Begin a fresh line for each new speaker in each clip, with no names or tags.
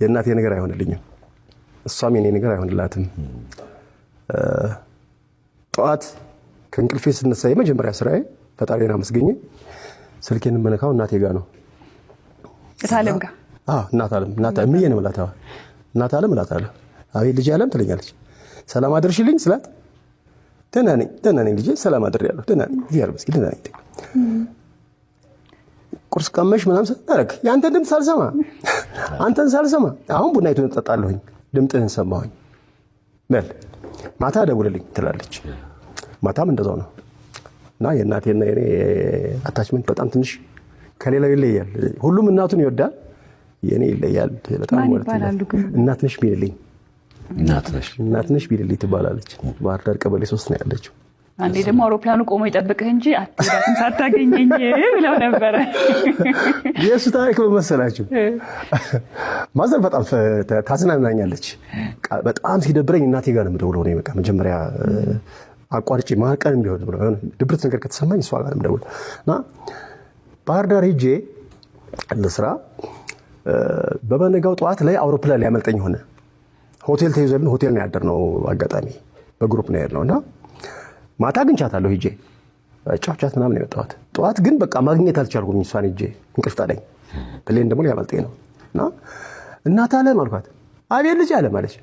የእናቴ ነገር አይሆንልኝም፣ እሷም የኔ ነገር አይሆንላትም። ጠዋት ከእንቅልፌ ስነሳ የመጀመሪያ ስራዬ ፈጣሪን አመስግኜ ስልኬን የምነካው እናቴ ጋር ነው።
እታለም ጋር?
አዎ፣ እናት አለም፣ እናት እምዬ ነው የምላት። አዎ፣ እናት አለም እላታለሁ። አቤት ልጄ አለም ትለኛለች። ሰላም አድርሽልኝ ስላት ደህና ነኝ፣ ደህና ነኝ ልጄ፣ ሰላም አድሬያለሁ፣ ደህና ነኝ፣ እግዚአብሔር ይመስገን ደህና ነኝ። ቁርስ ቀመሽ ምናምን ስል ኧረ የአንተን ድምፅ ሳልሰማ፣ አንተን ሳልሰማ አሁን ቡናይቱን እጠጣለሁኝ፣ ድምፅህን ሰማሁኝ፣ በል ማታ ደውልልኝ ትላለች። ማታም እንደዛው ነው። እና የእናቴና የኔ attachment በጣም ትንሽ ከሌላው ይለያል። ሁሉም እናቱን ይወዳል፣ የኔ ይለያል። በጣም
ማን
ማለት ነው።
ይባላሉ ግን?
እናትነሽ ቢልልኝ።
እናት ነሽ።
እናትነሽ ቢልልኝ ትባላለች። ባህር ዳር ቀበሌ 3 ነው ያለችው።
አንዴ ደግሞ አውሮፕላኑ ቆሞ ይጠብቅህ እንጂ አትሄዳትም ሳታገኘኝ ብለው ነበረ።
የእሱ ታሪክ ምን መሰላችሁ? Mother በጣም ታዝናናኛለች። በጣም ሲደብረኝ እናቴ ጋር ነው የምደውለው። እኔ በቃ መጀመሪያ አቋርጬ ማቀንም ቢሆን ብሎ ድብርት ነገር ከተሰማኝ እሷ ጋር ነው የምደውለው። እና ባህር ዳር ሄጄ ለስራ በበነጋው ጠዋት ላይ አውሮፕላን ሊያመልጠኝ ሆነ። ሆቴል ተይዞልን ሆቴል ነው ያደርነው። አጋጣሚ በ group ነው ያድነው እና ማታ አግኝቻታለሁ፣ ሄጄ ጫውቻት ምናምን ነው የመጣሁት። ጠዋት ግን በቃ ማግኘት አልቻልኩም። እሷን ሄጄ እንቅልፍ ጣለኝ። Plane ደግሞ ሊያመልጠኝ ነው። እና እናት አለም አልኳት። አቤት ልጅ አለም አለች።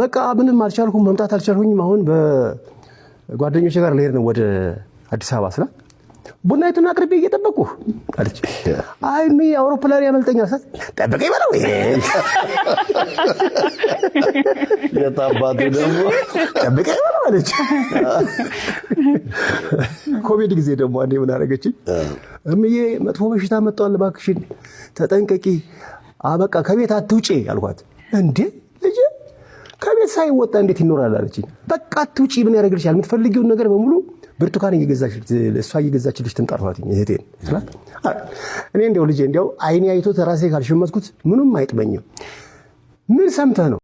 በቃ ምንም አልቻልኩም፣ መምጣት አልቻልኩኝም። አሁን በጓደኞቼ ጋር ልሄድ ነው ወደ አዲስ አበባ ስላት ቡናይቱን አቅርቤ እየጠበቅኩህ አለች። አይ እሚ አውሮፕላን ያመልጠኛል ስላት ጠብቀኝ በለው።
የታባቱ ደግሞ?
ጠብቀኝ በለው አለች። ኮቪድ ጊዜ ደግሞ አንዴ ምን አደረገችኝ? እምዬ መጥፎ በሽታ መጥቷል፣ እባክሽን ተጠንቀቂ፣ አበቃ ከቤት አትውጪ አልኳት። እንዴ ልጄ ከቤት ሳይወጣ እንዴት ይኖራል አለችኝ። በቃ አትውጪ፣ ምን ያደርግልሻል? የምትፈልጊውን ነገር በሙሉ ብርቱካን እየገዛች እሷ እየገዛችልሽ ትምጣ አልኳት እህቴን ስላት፣ እኔ እንደው ልጄ እንደው አይኔ አይቶት ራሴ ካልሸመትኩት ምንም አይጥመኝም። ምን ሰምተህ ነው?